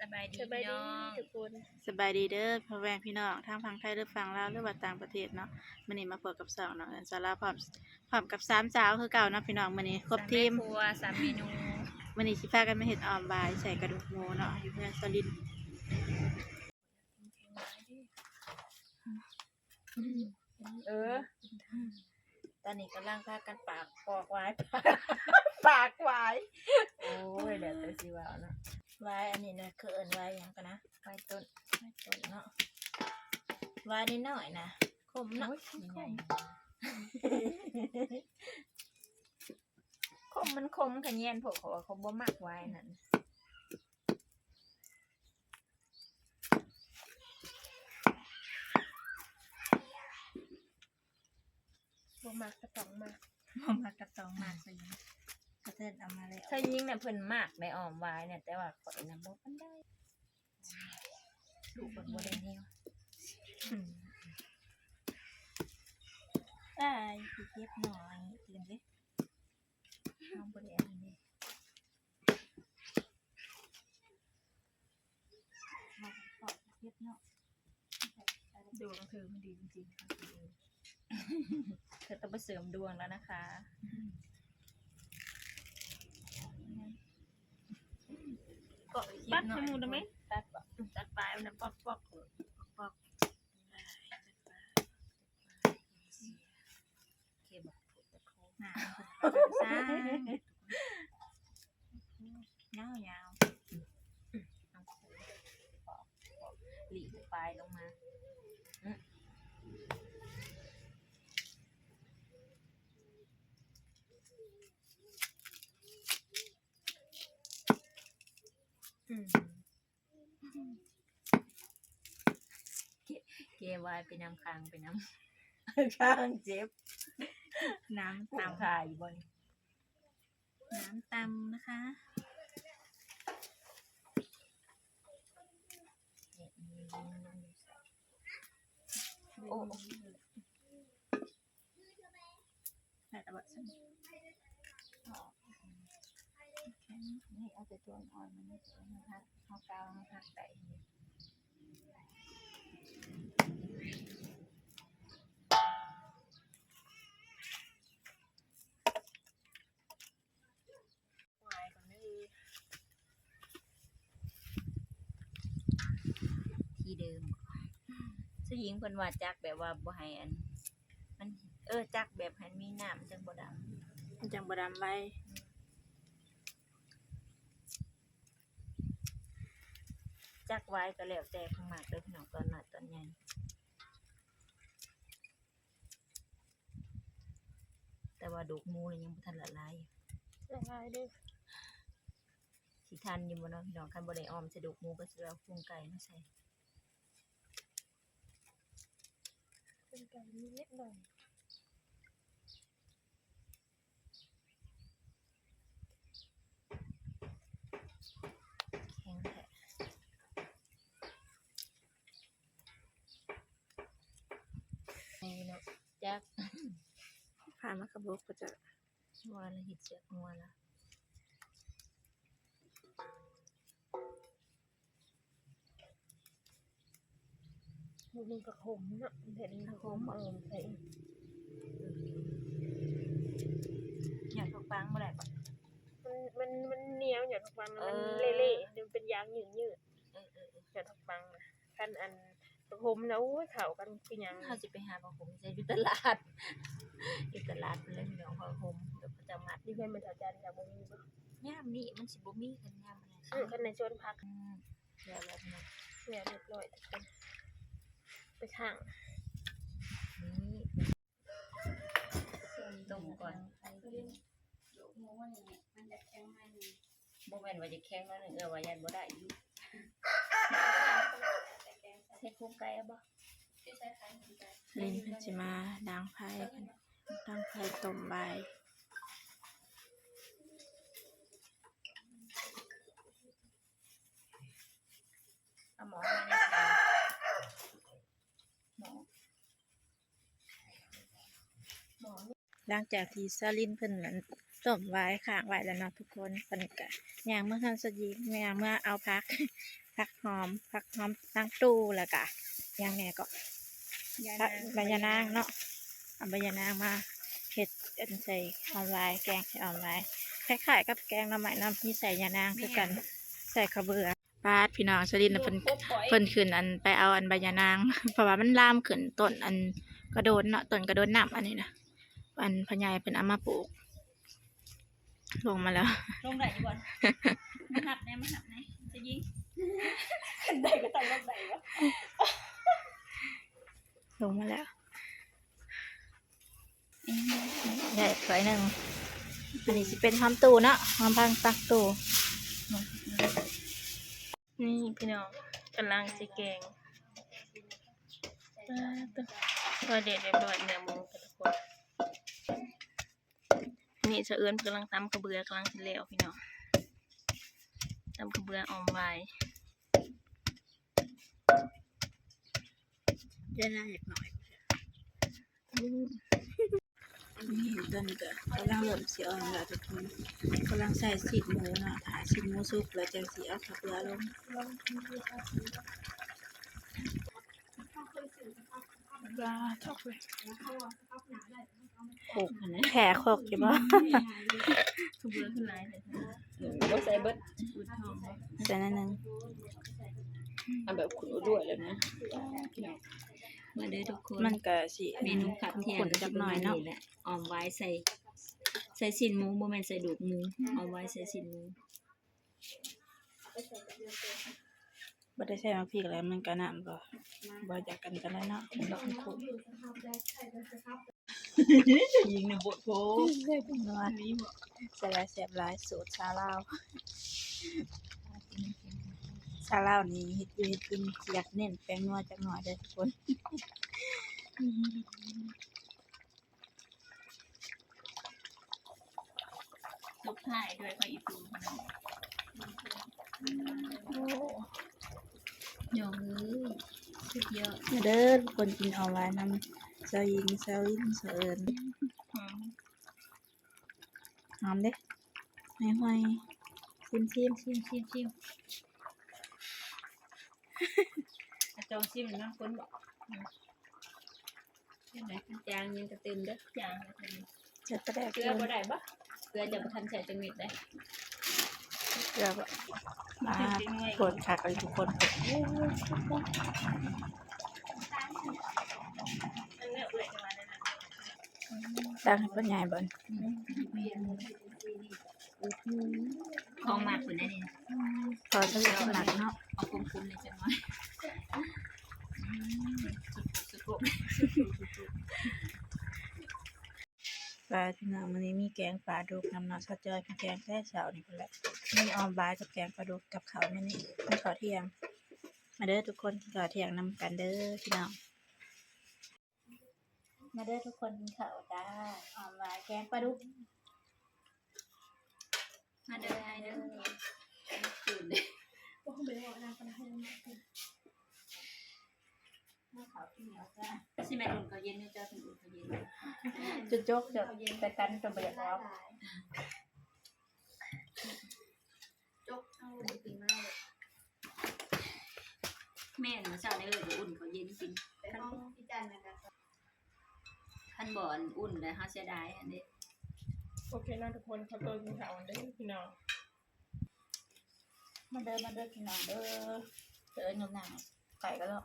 ສະບາຍດີ ສະບາຍດີ ພີ່ນ້ອງ ທຸກຄົນ ສະບາຍດີເດີພໍ່ແມ່ພີ່ນ້ອງ ທັງຝັ່ງໄທ ຫຼື ຝັ່ງລາວ ຫຼືວ່າຕ່າງປະເທດເນາະ. ມື້ນີ້ມາພົບກັບຊ່ອງນ້ອງເອິນສາລາ ພ້ອມ ພ້ອມກັບສາມສາວຄືເກົ່າເນາະພີ່ນ້ອງ. ມື້ນີ້ຄົບທີມ ສາມແມ່ຄົວ ສາມເມນູ. ມື້ນີ້ຊິພາກັນມາເຮັດອອມຫວາຍໃສ່ກະດູກໝູເນາະ ຢູ່ເຮືອນສາລິນ. ເອີ ຕອນນີ້ກຳລັງພາກັນປາກ ປອກຫວາຍ ປາກຫວາຍ. ໂອ້ຍ ແລ້ວແຕ່ຊິເວົ້າເນາະ. ຫວາຍອັນນີ້ນະ ເຂົາເອີ້ນຫວາຍຫຍັງກະນະ? ຫວາຍຕົ້ນ ຫວາຍຕົ້ນເນາະ. ຫວາຍນ້ອຍໆນະ ຂົມເນາະ. ໂອ້ຍ ຂົມ ມັນຂົມຂະແຍນໂພດ ເພາະວ່າເຂົາບໍ່ມັກຫວາຍນັ້ນ. ບໍ່ມັກກະຕ້ອງມັກ ບໍ່ມັກກະຕ້ອງມັກ. ສະຍິງ ສະເທີນເອົາມາແລ້ວ ສະຍິງນະເພິ່ນມັກໄດ໋ ອອມຫວາຍນະ ແຕ່ວ່າຂ້ອຍນະບໍ່ປານໃດ ລູກເພິ່ນບໍ່ໄດ້ແນວ. ອືມ ອ້າຍ ຊິເຈັບໜ້ອຍຕື່ມເດ້ ເຮົາບໍ່ໄດ້ອັນນີ້ເດ້. ດວງເທີມັນດີຈິງໆ ເທີຕ້ອງໄປເສີມດວງແລ້ວນະຄະ. ເກາະ ຕັດໃຫ້ໝູ່ໄດ້ໄໝ? ຕັດບໍ່? ຕັດປາຍມັນປອກໆ ປອກໆ. ໂອເຄບໍ່? ຍາວໆ ຫຼີກປາຍລົງມາ. ອືມ ແກ້ ແກ້ຫວາຍໄປນຳ ຄາງໄປນຳ ຄາງເຈັບ. ນ້ຳຕຳ ຂາຍຢູ່ບໍ່ນີ້? ນ້ຳຕຳນະຄະ. ໂອ້ ໄດ້ແລ້ວບໍ່ຊັ້ນ? ນີ້ເອົາແຕ່ຕົວອ່ອນໆ ມັນ ເຮົາ ເຮົາກາວ ເຮົາຫັກໄດ້. ທີ່ເດີມ ສະຍິງເພິ່ນວ່າຈັກແບບວ່າບໍ່ໃຫ້ອັນ ມັນ ເອີ ຈັກແບບໃຫ້ມັນມີນ້ຳ ມັນຈັ່ງບໍ່ດຳ ມັນຈັ່ງບໍ່ດຳໄວ. ຈັກຫວາຍກໍແລ້ວແຕ່ຜູ້ມັກເດີພີ່ນ້ອງ ຕອນນ້ອຍຕອນໃຫຍ່. ແຕ່ວ່າໂດກໝູນີ້ຍັງບໍ່ທັນລະລາຍ ລະລາຍເດ້. ຊິທັນຢູ່ບໍ່ເນາະພີ່ນ້ອງ? ຄັນບໍ່ໄດ້ອອມໃສ່ໂດກໝູກໍຊິເອົາໂຄງໄກ່ມາໃສ່ ໂຄງໄກ່ມີເລັກໜ້ອຍ. ແຂງແທ້ ນີ້ເນາະ ຈັກ ຜ່ານມາກະບົກກະຈະ ວ່າລະເຮັດເຊືອກງົວລະ. ລູກໜຶ່ງກະຂົມເນາະ ເຫັນກະຂົມ ເອີ ໃສ່ ຫຍອດຜັກປັງບໍ່ໄດ້ບໍ່? ມັນ ມັນ ມັນໜຽວ ຫຍອດຜັກປັງ ມັນເລະໆ ມັນເປັນຢາງຍືດໆ ເອີໆໆ ຫຍອດຜັກປັງນະ. ຄັນອັນຜັກໂຮມນະ ໂອ້ຍ ເຂົ້າກັນຄືຫຍັງ. ເຮົາຊິໄປຫາຜັກໂຮມໃສ? ຢູ່ຕະຫຼາດ ຢູ່ຕະຫຼາດພຸ້ນແຫຼະພີ່ນ້ອງ ຜັກໂຮມ ເຂົາເຈົ້າມັດ. ຢູ່ເຮືອນແມ່ເຖົ້າຈັນກະບໍ່ມີບໍ່? ຍາມນີ້ມັນຊິບໍ່ມີ ຄັນຍາມອັນນັ້ນ ເອີ ຄັນໃນສວນຜັກ ອືມ. ແລ້ວແລ້ວພີ່ນ້ອງ ແລ້ວຮຽບຮ້ອຍ ໄປຂ້າງ ນີ້ ຕົ້ມກ່ອນ. ບໍ່ແມ່ນວ່າຈະແຂງໜ້ອຍໜຶ່ງ ເອື້ອຍວ່າຢ້ານບໍ່ໄດ້ຢູ່. ເຮັດໂຄງໄກ່ເອົາບໍ່? ລິນເພິ່ນຊິມາດັງໄຟ ດັງໄຟຕົ້ມຫວາຍ. ເອົາໝໍ້ມາແດ່ ໝໍ້ ໝໍ້. ຫຼັງຈາກທີ່ສາວລິນເພິ່ນນັ້ນຕົ້ມຫວາຍຄ້າງໄວ້ແລ້ວເນາະທຸກຄົນ ເພິ່ນກະຍ່າງເມືອເຮືອນສາວຍິງ ຍ່າງເມືອເອົາຜັກ ຜັກຫອມ ຜັກຫອມນາງຕູ້ ແລ້ວກະຫຍັງແດ່ເກາະ ໃບຍານາງເນາະ ເອົາໃບຍານາງມາເຮັດອັນໃສ່ອອມຫວາຍ ແກງໃສ່ອອມຫວາຍ ຄ້າຍໆກັບແກງໜໍ່ໄມ້ເນາະ ມີໃສ່ຍານາງຄືກັນ ໃສ່ເຂົ້າເບືອ. ປາດ ພີ່ນ້ອງ ສະລິນເພິ່ນ ເພິ່ນຂຶ້ນອັນໄປເອົາອັນໃບຍານາງ ເພາະວ່າມັນລາມຂຶ້ນຕົ້ນອັນກະໂດນເນາະ ຕົ້ນກະໂດນນ້ຳອັນນີ້ນະ ອັນພໍ່ໃຫຍ່ເພິ່ນເອົາມາປູກ. ລົງມາແລ້ວ ລົງໄດ້ຢູ່ບໍ່? ມາຮັບແດ່ ມາຮັບແດ່ ຈະຍິງ ໄດ້ກໍຕ້ອງລົງໄດ້ບໍ່? ລົງມາແລ້ວ ໄດ້ຖ້ວຍໜຶ່ງ ອັນນີ້ຊິເປັນຫອມຕູ້ເນາະ ຫອມພັກນາງຕູ້. ນີ້ພີ່ນ້ອງ ກຳລັງຊິແກງ ປາດໂທ້ ຖ້ວຍເດັດຮຽບຮ້ອຍ ເນື້ອໝູ ທຸກຄົນ. ນີ້ສະເອີນກຳລັງຕຳກະເບືອ ກຳລັງຊິແລ້ວພີ່ນ້ອງ ຕຳກະເບືອອອມຫວາຍ ເດີນໜ້າຈັກໜ້ອຍ. ນີ້ຕອນນີ້ກະກຳລັງເລີ່ມຊິອ່ອນແລ້ວທຸກຄົນ ກຳລັງໃສ່ຊີ້ນໝູເນາະ ຖ້າຊີ້ນໝູສຸກແລ້ວຈັ່ງຊິເອົາເຂົ້າເບືອລົງ. ປາດໂທ້ ໂຄກຫັ້ນນະ ແຄ່ໂຄກຢູ່ບໍ່? ຄືເບືອຂຶ້ນຫຼາຍແທ້ ບໍ່ໃສ່ເບິດ ໃສ່ໜ້ອຍໜຶ່ງ ເອົາແບບຂຸ້ນອວດໆແລ້ວນະ. ມາເດີທຸກຄົນ ມັນກະຊິ ເມນູຄັບທຽນ ຂຸ້ນໆຈັກໜ້ອຍເນາະ ອອມຫວາຍໃສ່ ໃສ່ຊີ້ນໝູ ບໍ່ແມ່ນໃສ່ດູກໝູ ອອມຫວາຍໃສ່ຊີ້ນໝູ. ບໍ່ໄດ້ໃສ່ໝາກພິກແລ້ວ ມັນກະນ້ຳບໍ່ ບໍ່ຢາກກັນປານໃດເນາະ ມັນບໍ່ຂຸ້ນໆ. ຍິງນະໂພດໂພ ແຊບຫຼາຍ ສູດສາວລາວ ສາວລາວນີ້ເຮັດຢູ່ເຮັດກິນຊິຢາກເນັ້ນແປ້ງນົວຈັກໜ້ອຍເດີທຸກຄົນ. ຕົບທ້າຍດ້ວຍຜັກອີ່ຕູ່ພີ່ນ້ອງ ໂອ້ ຍອງເອີຍ ສຸດຍອດ. ມາເດີທຸກຄົນ ກິນອອມຫວາຍນຳສາວຍິງ ສາວລິນ ສາວເອີນ ຫອມ ຫອມເດ້ ຫອຍໆ ຊີມໆ ຊີມໆ ຊີມ ອາ ຈອງຊີມນຳຄົນບໍ? ອືມ ຈັ່ງໃດ ຄັນຈາງຍັງກະຕື່ມເດີ ຈາງ ໃສ່ປາແດກ ເກືອບໍ່ໄດ້ບໍ? ເກືອຈະບໍ່ທັນໃສ່ຈັກເມັດເດ້ ເກືອບໍ່? ມາ ໂພດຄັກເລີຍທຸກຄົນ ຕັກໃຫ້ເພິ່ນໃຫຍ່ເບິ່ງ. ຂອງມັກເພິ່ນໄດ໋ນີ້ ຂໍສະເລັດມັກເນາະ ເອົາຂົມໆແດ່ຈັກໜ້ອຍ. ອືມ ສຸກໆ ສຸກໆ ປາພີ່ນ້ອງ ມື້ນີ້ມີແກງປາດຸກນຳເນາະ ສາວຈ້ອຍເພິ່ນແກງແຕ່ເຊົ້ານີ້ພຸ້ນແຫຼະ ມີອອມຫວາຍກັບແກງປາດຸກກັບເຂົ້າມື້ນີ້ ກິນເຂົ້າທ່ຽງ. ມາເດີທຸກຄົນ ກິນເຂົ້າທ່ຽງນຳກັນເດີພີ່ນ້ອງ. ມາເດີທຸກຄົນ ກິນເຂົ້າຈ້າ ອອມຫວາຍແກງປາດຸກ ມາເດີ ມາເດີ ຕື່ນເດ້ ບໍ່ໄດ້ເວົ້ານຳປານໃດ ມາເຂົ້າກິນເຂົ້າຈ້າ ຊິແມ່ນອຸ່ນເຂົ້າເຢັນ ເຈົ້າເປັນອຸ່ນເຂົ້າເຢັນ ຈົນຈົກ ເຈົ້າແຕ່ກັນຈົນບໍ່ຢາກອອກ ຈົກເອົາໄປກິນມາເລີຍ. ແມ່ນ ມື້ເຊົ້ານີ້ເອື້ອຍກໍອຸ່ນເຂົ້າເຢັນກິນ ໄປຫ້ອງອີຈັນນະ ຄັນບໍ່ ອັນ ອຸ່ນແລ້ວເຮົາເສຍດາຍຫັ້ນເດ້. ໂອເຄເນາະທຸກຄົນ ຂໍຕົວກິນເຂົ້າກ່ອນເດີພີ່ນ້ອງ. ມາເດີ ມາເດີພີ່ນ້ອງເດີ ເອີ້ນຍານາງ ໄກ່ກໍແລ້ວ.